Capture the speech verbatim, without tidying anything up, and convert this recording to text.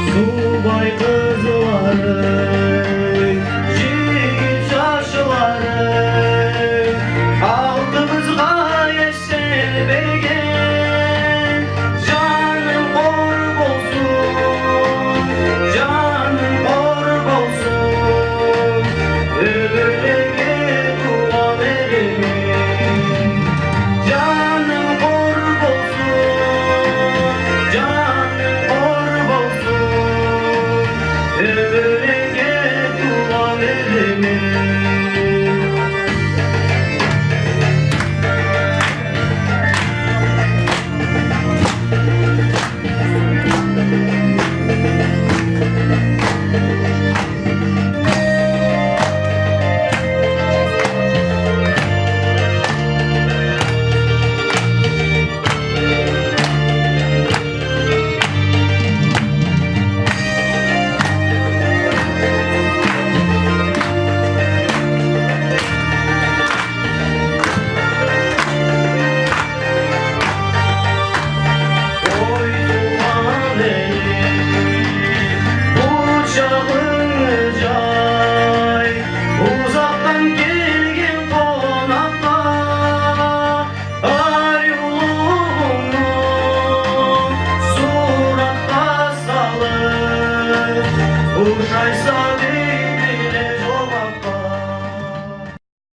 Субай къызлары, жигит жашлары, алтыбызгъа эсен берген, жаным къор болсун, жаным къор болсун, ёмюрлеге туугъан элиме. Жаным къор болсун, жаным къор болсун, ёмюрлеге туугъан элиме. Ой, туугъан элим, къучагъынгы жай, узакъдан келген къонакъгъа ариулугъунгу суратха салып, ушайса